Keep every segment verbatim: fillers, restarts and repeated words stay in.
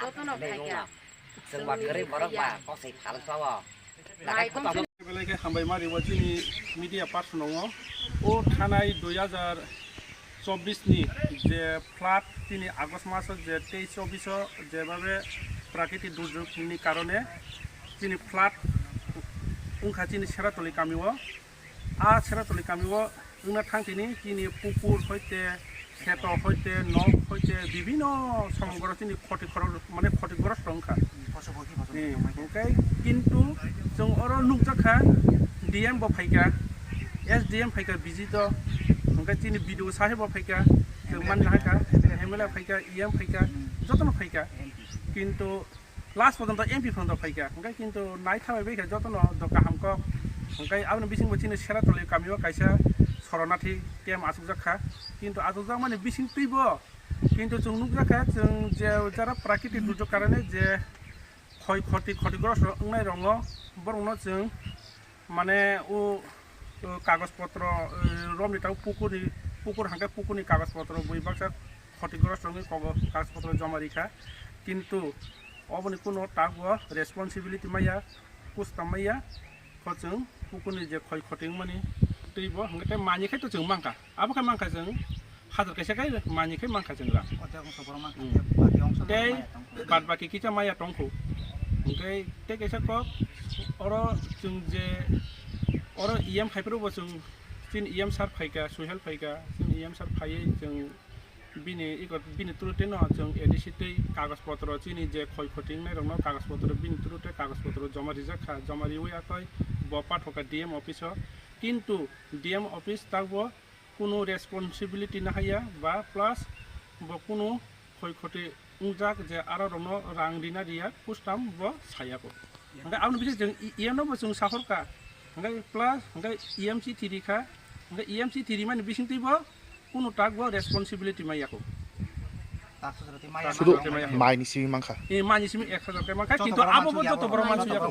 Jotono phaikha. Chwng ba kwrwi borok ba kosoi phalsa o. Belai khe hambai mari o chini media person o. O thanai dui hajar chobbish ni je flood chini August maso je teis chobbish o jebabe prakriti durjog ni karone chini flood wngkha chini Seratoli kami o. A Seratoli kami o wngna thang tini chini pukur hoite, kheto hoite, nok hoite, bibino somogro chini khoti khorok mane khoti gorok wngkha. Hwnkhe kintu chwng oro nukjakha D M bo phaikha, S D M phaikha visit o, hwnkhe chini B D O saheb bo phaikha, chwng mani hakha, M L A phaikha, E M phaikha, jotono phaikha. Kintu last porjonto M P phanto phaikha, hwnkhe kintu naithabai baikha jotono do kaham kok. Hwnkhe aboni bisingo chini Seratoli kamio kaisa Soronathi camp achukjakha, kintu achukjakmani bising twibo kintu chwng nukjakha, chwng je jara prakriti durjog karone je khoi khoti khoti grosto wngnai rongo borokno chwng mane o, o kagoj potro, o romni tabuk pukurni, pukur hangke pukurni kagoj potro bui baksa khoti grosto wngwi kogo kagoj potro joma rikha, kintu oboni kuno tabuk responsibility maya, kustam maya, kho chwng pukurni je khoi khoti wngmani twibo hwnkhe tei manwi khai to chwng mankha. Abo khe mankha chwng hajar kaisa kai manwi khai mankha chwng rang. Tei bad baki kisa maya tongkhu. Hwnkhe tei kaisa kok oro chwng je oro E M phaiphuru bo chwng chini E M sir phaikha, Suhel phaikha, chini E M sir phaiwi chwng bini iko bini through tei no chwng A D C tei kagoj potro chini je khoi khoti wngnai rokno kagoj potro bini through tei kagoj potro joma rijak kha, joma riwi akhoi bo pathoka D M office o. Kintu D M office takbo kunu responsibility nahaiya ba plus bo kunu khoi khoti wngjak je aro rokno rang rina riya kustam bo sayako. Hwnkhe aboni bising chwng E M no bo chwng sahorkha, hwnkhe plus hwnkhe E M chithi rikha, hwnkhe E M chithi rimani bisingtwi bo kunu tak bo responsibility maiyako. Sudu maini simi mankha. Eh, maini simi ek hajar kai mankha, kintu abo bo joto borok mansuyako.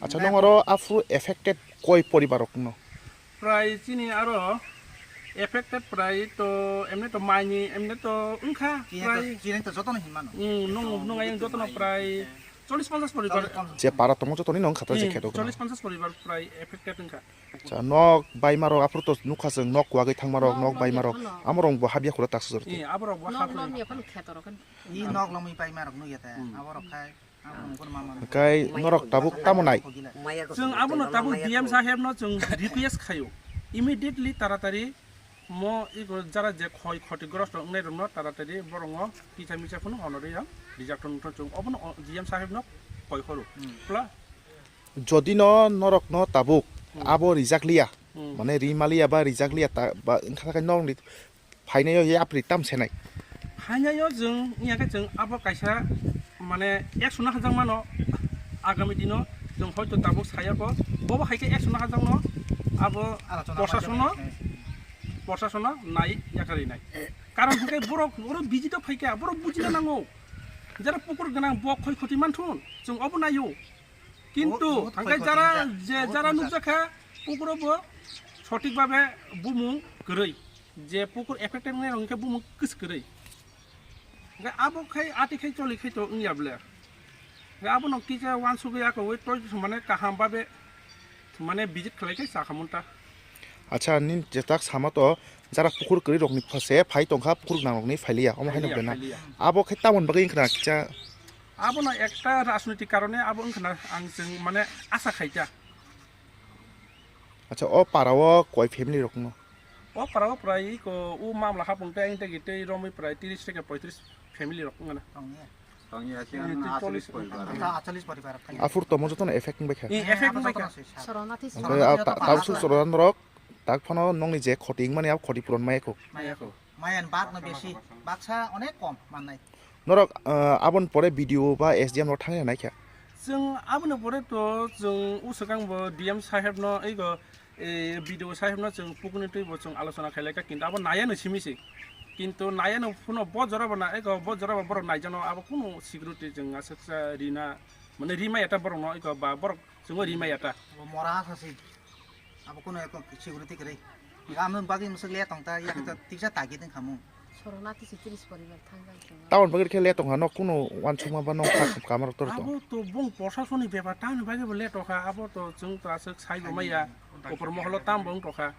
Acha, nong oro aphuru affected koi poribar rok no? Prai chini aro affected prai to emne to maini emne to wngkha prai. Chini to jotono hinmano. Hmm, nung nung ayang jotono prai chollish ponchash poribar. Je para tongo jotoni nong khata je kheto. Chollish ponchash poribar prai affected wngkha. Acha, nok baima rok aphuru to nukha chwng nok kwagwi thangma rok, nok baima rok. Amorong bo habya khura taksa jor. Eh, aborok bo nok habya. Nok ni ekhon kheto rok. Ni nok lomwi baima rok nukya ta. Aborok khai. Kai norok tabuk tamo nai? Chwng abono tabuk D M saheb no chwng request khayo, immediately taratari mo iko jara je khoi khoti grosto wngnai rokno taratari borokno kisa misa phano honorwi ang rijak thung thung chwng obono D M saheb no koi khoro. Pla- Jodi no norok no tabuk abo rijak liya, mane ri maliya ba rijak liya ta ba wngkha khe norok ni phainaio yapri tam senai. Phainaio chwng wngya khe chwng abo kaisa mane action no hajak mano, agami dino chwng hoito tabuk saya kho, bobo hai khe action no hajak no abo proshasonno, proshasonno nai yakarwi nai. Karon hwnkhe borok oro visit o phaikha, borok bujina nango jara pukur gwnang bo khoi khoti manthun chwng obo naio. Kintu hwnkhe jara je jara nukjakha pukuro bo sothik babe bumung kwrwi. Je pukur affected wngnai rok hwnkhe bumung kwskwrwi. Hwnkhe abo khai ati khai choli khai to wngya ble. Hwnkhe abono kisa uansugwi akowi toi mane kaham babe mane visit khlai khai sakhamunta. Acha, nini jetak sama to jara pukur kwrwi rokni phase phai tongkha, pukur gwnang rokni phailiya, omo haino phaiya, bena. Abo khai tamoni bagwi wngkhna kisa? Abono ekta rajnitik karone abo wngkhna ang chwng mane asa khaita. Acha, o para o koi family rok no? O para o prai ko u mamla hapung tei ang tei tei romwi prai tris theke poitris family rok wngana. Tongya. Tongya, siyan achalis poribar. Achalis poribar. Aphuru tomo jotono effect wngbai kha. Effect wngbai kha. Sorona this. Sorona this. Tabuk suk sorona rok tak phano nongni je khoti wngmani abo khoti puron maya kho. Maya kho. Mayan bak no besi, baksa onek kom mannai. Norok, ah, aboni pore B D O ba S D M rok thangwi naikha? Chwng aboni pore to chwng uswkang bo D M saheb no ego, eh, B D O saheb no chwng pukuni twi bo chwng alochona khailai kha, kintu abo naya no simi se. Kintu naya no phuno bo jora bo na ego bo jora bo borok naijano abo kunu security chwng aswksa rina mane rimaya ta borok no ego ba borok chwng rimaya ta. Bo mora sa se. Abo kunu eko security kwrwi. Amo bagwi mwswk le tong ta, yak ta tiksa tagi tong khamu. Sorong nati si tris poribar thang jang chwng. Tabon bagwi khe le tongkha, nok kuno uansukma ba nok kha-, kamarok tor tong. Abo to bong prosasoni bepar, tamni bagwi bo le tongkha, abo to chwng to aswk sai bo maya, opor moholo tam bo wng tongkha.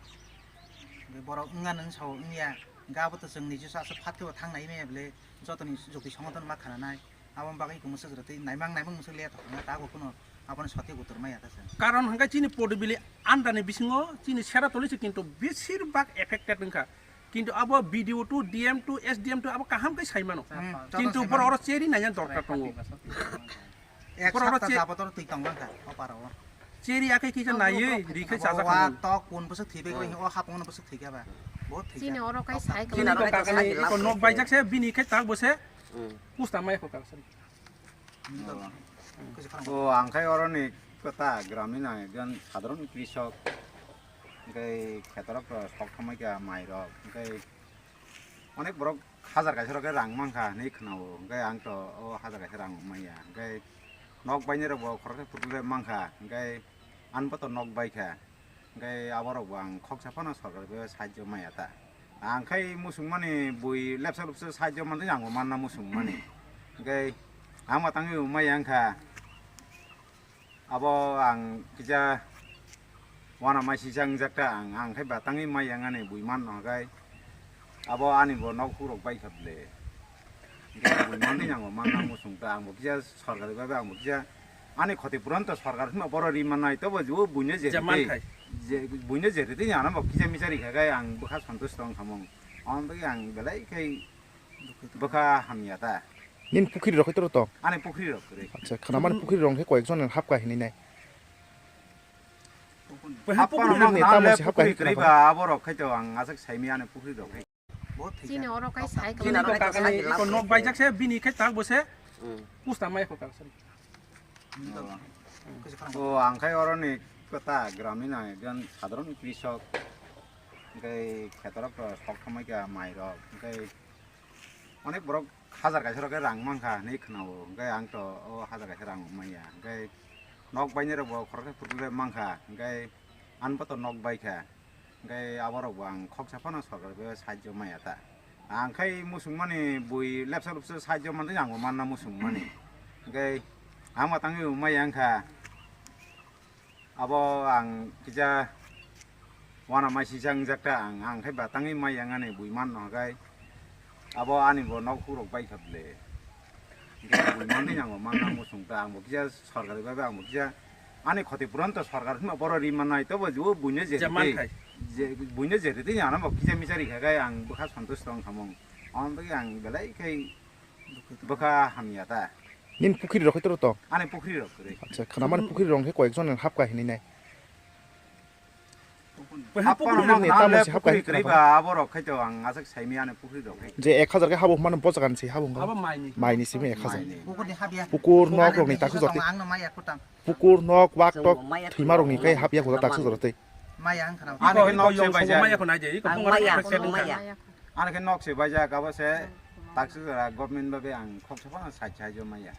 Borok wngya nang sao wngya, ga abo to chwng niji sa aswk phat khe bo thang nai maya bole, jotoni jukti songoton ma khana nai. Aboni bagwi kung bwswk rwtwi naimang naimang bwswk le thokna ta bo kuno aboni sotik uttor maya ta se. Karon hwnkhe chini Podubili andani bisingo chini Seratoli se kintu besir bak affected wngkha. Kintu abo B D O to, D M to, S D M to abo kaham khe sai mano. Hmm, kintu joto sai borok mano. Oro cheri naiya dorkar tongo. Ek borok oro sapta che- jabot oro twi tong mangkha o parao. Cheri akhai kisa naiwi ri khai chajak wa tong. Tok kun bwswk thwi bai o hapung no bwswk thwi kha ba. Bo thwi kha. Chini oro kai sai chini khlai. Tok kakani iko nok baijak se bini khai tak bo se. Hmm. Pusta mai ko kaksari. O, ang khai oroni kwta gramina ekjon sadharon krisok, hwnkhe khetorok to sok thangbai kha mairok, hwnkhe onek borok hajar kaisa rok khe rang mankha hinwi khwnao, hwnkhe ang to o hajar kaisa rang manya, hwnkhe nok bainai rok bo khoroksa phuru le mankha, hwnkhe ang bo to nok baikha. Hwnkhe aborok bo ang khoksa phano sorkar bai sahajyo maya ta. Ang khai muchungmani bui lepsa lupsa sahajyo mantwi ang bo manna muchungmani. Hwnkhe ang bo tangwi maya wngkha. Abo ang kisa uanamasisa wngjak ta ang, ang khai ba tangwi maya wngani bui manno hwnkhe. Abo ani bo nok hukrok bai kha ble. Hwnkhe bui manwi ang bo manna muchung ta, ang bo kisa sorkari bai bai ang bo kisa ani khoti puran to sorkar hwnba borok ri mannai, tobo je o buino je je ritwi, manthai. Je buino je ritwi ano bo kisa misa ri kha khe ang bwkha santusto wng samung. Ang bagwi ang belai khai bwkha hamya ta. Nini pukhri rok khai toro to? Ani pukhri rok kwrwi. Acha, khwnamani pukhri rok khe koyek jon hapkha hinwi nai. Hapkha pukhri rok ni tamo se hapkha hinwi kwrwi khna ba aborok khai to ang aswk saimiyani pukhri rok. Chini oro kai cycle. Chini oro kai cycle. Iko nok baijak se bini khai tak bo se. Hmm. Pusta mai ko kaksari. O, ang khai oroni kwta gramina ekjon sadharon krisok. Hwnkhe khetorok to sok thangbai kha mairok. Hwnkhe onek borok hajar kaisa rok khe rang mankha hinwi khwnao. Hwnkhe ang to o hajar kaisa rang manya. Hwnkhe nok bainai rok bo khoroksa phuru le mankha. Hwnkhe ang bo to nok baikha. Hwnkhe aborok bo ang khoksa phano sorkar bai sahajyo maya ta. Ang khai muchungmani bui lepsa lupsa sahajyo mantwi ang bo manna muchungmani. Hwnkhe ang bo tangwi maya wngkha. Abo ang kisa uanamasisa wngjak ta ang, ang khai ba tangwi maya wngnani bui manno hwnkhe. Abo ani bo nok hukrok bai kha ble. Hwnkhe bui manwi ang bo manna muchung ta, ang bo kisa sorkari bai bai ang bo kisa ani khoti puran to sorkar hwnba borok ri mannai, tobo je o buino je je ritwi, manthai. Je buino je ritwi ano bo kisa misa ri kha khe ang bwkha santusto wng samung. Ang bagwi ang belai khai bwkha hamya ta. Nini pukhri rok khai toro to? Ani pukhri rok kwrwi. Acha, khwnamani pukhri rok khe koyek jon hapkha hinwi nai. Hapkha pukhri rok ni tamo se hapkha hinwi khna ba. Aborok khai to ang aswk saimiyani pukhri rok khai. Je ek hajar khe habo hwnmano bo jaga ni se habo hwnba. Abo maini. Maini simi ek hajar. Maini. Pukur ni hapya. Pukur nok rok ni takhu jotwi. Ang no maya kutang. Pukur nok wak tok thwima rok ni khai hapya kho takhu jotwi. Maya ang khana. Ani khe nok se baijak. Maya kho nai je, iko bung maya, maya. Ani khe nok se baijak, abo se takswk jora government bai ang khoksa phano side side o maya.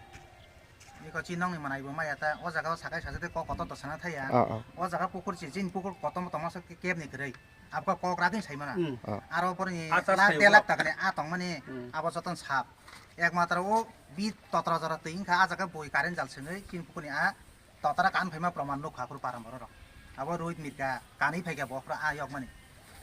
Iko chi nokni manai bo maya ta, o jaga o sakai sajak tei kok kotor to sana thaya. Ah, ah. O jaga pukur chi, chini pukur kotor tongma sa kebni kwrwi. Abo kok rak ni sai mana. Hmm. Ah. Aro porni lakh, dui lakh taka ni a tongmani, hmm, abo joton sap. Ekmatro o bi totra jora twi wngkha, a jaga bui current jal sengwi chini pukurni a totara kan phaima proman nukha phuru param borok rok. Abo Rohit Mirka kanwi phaikha bo phuru a yokmani.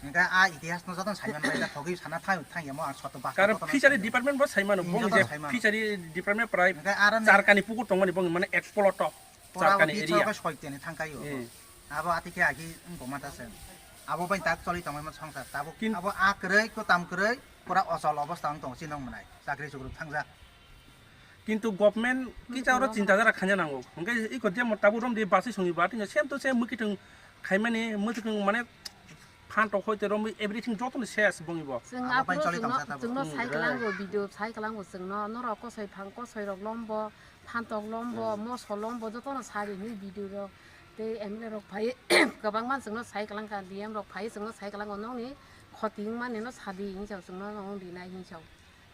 Hingkhe a itihas no jotono saiman bai da thogwi sana thang thang ya mo ang soto bak. Karon fishery department bo saimano, hmm, bong jotono je saimano. Fishery department prai hingkhe aroni charkani pukur tongmani bong mane ek plot to pora charkani abo area. Soiteni thangkai o. Hmm. Abo atike agi wngkoma ta se. Abo bai tak choli tongmani songsar. Tabuk kin- abo a kwrwi, kwtam kwrwi, pura ochol obostha wng tongo, chinong mwnai. Chakri chukri thangjak. Kintu government kisa oro chinta jara khaina nango. Hwnkhe iko jemon tabuk romdi basi songni ba, tini same to same mwkhitwng khaimani, mwkhitwng mane phan tok hoi te romwi everything jotono ses bongni bo. Chwng abo bai aphuru choli chwngno, tongsa tabuk. Chwngno hmm, sai kwlango, video sai kwlango chwngno, norok kosoi phang, kosoi rok lombo, phan tok lombo, hmm, moso lombo, jotono sari hinwi video rok. Tei M L A rok phai, kwbangma chwngno sai kwlangkha, D M rok phai chwngno sai kwlango, nokni khoti wngmani no sadi hinwi sao, chwngno wng rinai hinwi sao.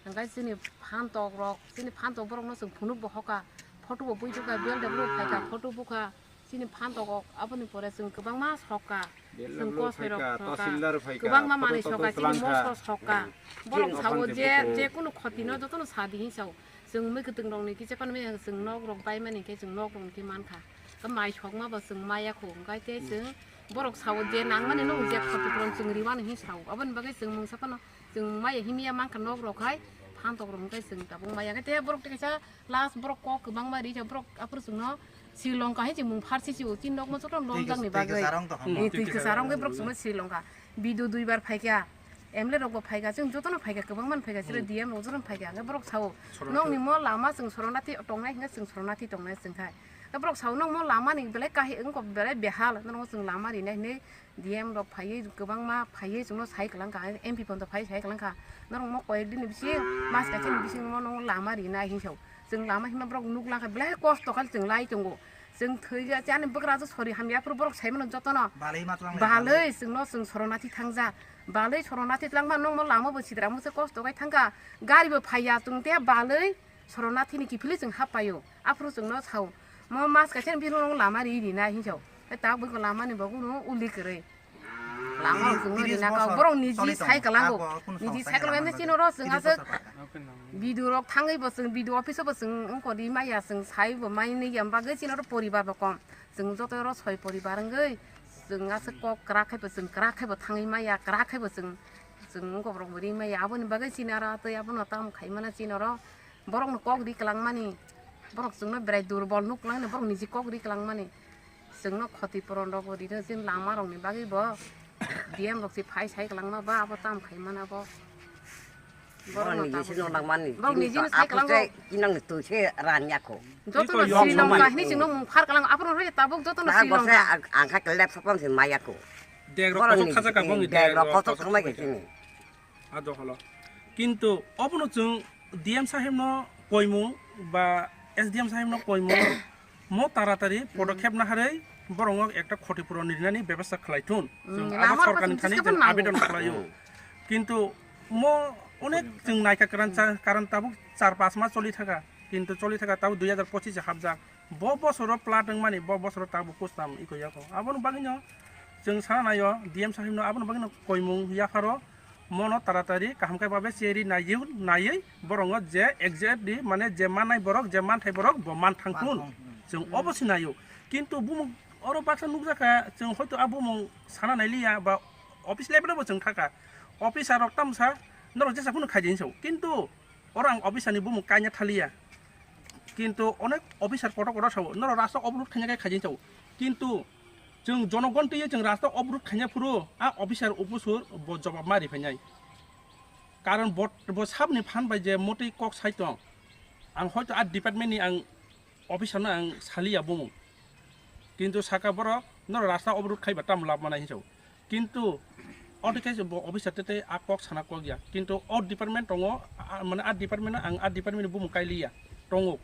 Hingkhe chini phan tok rok, chini phan tok borok no chwng phunuk bo hoka, photo bo bui thukha, B L W phaikha, photo bukha, Chini phan tokok, aboni pore chwng kwbangma sokha. Chwng kosoi rok sokha. Kwbangma manwi sokha, chini moso sokha. Borok sao je, je kunu khotino jotono sa di hin sao. Chwng mui kwtwng rokni kisa panwi chwng nok rok bai mani khe chwng nok rokni khe mankha. Khe mai sokma bo chwng maya kho, hwnkhe tei chwng borok sao je nangmani nung je khoti phuran chwng riwani hin sao. Aboni bagwi chwng mungsa phano chwng maya himya mankha nok rok hai phan tok rok hwnkhe chwng tabuk maya khe tei borok tei kaisa last borok kok kwbangma ri borok aphuru chwngno Sri Lanka hai chwng mung pharsi si o tin nok mo joto lomjak ni bagwi. Twi kwchar wng tong kha. Twi kwchar wng borok chwngno Sri Lanka. Bidu duibar phaikha, M L A rokbo phaikha, chwng jotono phaikha, kwbangma phaikha, chwrai D M rok jotono phaikha, hwnkhe borok sao, nokni mo lama chwng Soronati tongnai hwnkhe chwng Soronati tongnai chwng khai. Hwnkhe borok sao, nokmo lamani belai kaham wngkha, belai behal, norokno chwng lama rinai hinwi D M rok phaiwi, kwbangma phaiwi chwngno sai kwlangkha, M P phano phai sai kwlangkha, norokmo koyek dini bisingo, mas kaisani bisingo norokno lama rinai hinwi sao. Chwng lama himna borok nuk langkha, belai kosto khe chwng lai tongo. Chwng thwi ya, chani bwkra jo sori hamya phuru borok sai mano jotono. Balwi ma twlang lai, balwi chwngno chwng Soronati thangja. Balwi Soronati twlangma nokno lama bo sidra mungsa kosto khai thangkha. Gari bo phaiya chwng te balwi Soronati ni kiphilwi chwng hap paio. Aphuru chwngno sao. Mo mas kaisa ni bisingo lama ri rinai hinwi sao. Tei tabuk bo lama ni bo kunu uli kwrwi. Lama rok chwngno rina kha, borok niji sai kwlango. Niji sai kwlango, chini oro chwng aswk B D O rok thangwi bo chwng, B D O office o bo chwng wngkha ri maya, chwng sai bo mai nwi ya bagwi chini oro poribar bo kom. Chwng joto oro soi poribar wngwi chwng aswk kok kwrak khai bo chwng kwrak khai bo thangwi maya, kwrak khai bo chwng, chwng wngkha borok bo ri maya. Aboni bagwi chini oro tei abono tamo khai mano chini oro. Borokno kok ri kwlangmani, borok chwngno berai durbol nuk kwlangni, borok niji kok ri kwlangmani. Chwngno khoti puron rok bo rino, chini lama rokni bagwi bo D M rok se phai sai kwlangma ba abo tam khai mana bo. Borok niji se nang mani, borok niji no sai kwlango. Inang ni twi se ran ya kho. Joto no Sri Lanka hini chwngno mung phar kwlango, aphuru rwi tabuk joto no Sri Lanka. Ang kha lep sapang se maya kho. Deg rok kotor khaja ka bong ni deg rok kotor thangmai khe chini. A doholo. Kintu obono chwng D M sahibno koimung ba S D M sahibno koimung mo taratari podokhep naharwi borokno ekta khoti puron rinani bebostha khlai thun. Chwng abo sorkarni thani chwng abedon khlaio. Kintu mo onek chwng naikha karan cha-, karan tabuk char pas mas choli thaka. Kintu choli thaka tabuk dui hazar pochis hapjak. Bo bosoro plat wngmani, bo bosoro tabuk kustam iko yako. Aboni bagwino chwng sana naio D M sahibno, aboni bagwino koimung yapharo mono taratari kaham khe babe cheri naiwi, naiwi borongo je exactly mane je mannai borok, je manthai borok bo man thangkun. Chwng obo sinaio. Kintu bumung oro baksa nukjakha, chwng hoito a bumung sana nailiya ba office level bo chwng thaka. Officer rok tamsa norok jesa phano khaijinso. Kintu oro ang officer ni bumung kaina thaliya. Kintu onek officer kotor kotor sao, norok rasta obrut khaina khe khaijin sao. Kintu chwng jonogon twiwi chwng rasta obrut khaina phuru a officer upusur bo jobab ma riphainai. Karon bo, bo sabni phan bai je motwi kok sai tong. Ang hoito a department ni ang officer no ang saliya bumung. Kintu saka borok norok rasta obrut khaiba tamo lab manai hinsao. Kintu oto khe bo officer tete a kok sana kok ya. Kintu o department tongo, a, mane a department ang a department ni bumung kailiya tongo.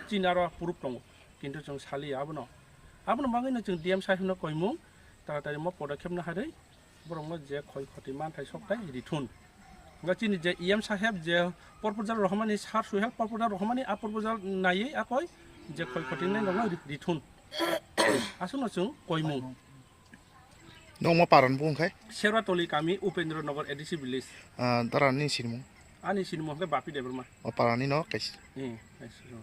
Chini aro proof tongo. Kintu chwng saliya abono. Abono bagwino chwng D M sahibno koimung taratari mo podokhep no harwi borokno je khoi khoti manthai sokthai rithun. Hwnkhe chini je E M saheb je proposal rohormani, Sir Suhel proposal rohormani, a proposal naiwi a koi je khoi khoti nai rokno ri-, rithun. Aswkno chwng koimung. Nokmo paran bung khai? Serwatoli kami, Upendra Nagar A D C village. Ah, dara ni sinimung? Ani sinimung hwnkhe Bapi Debbarma. O parani no kaisa. Eh, kaisa.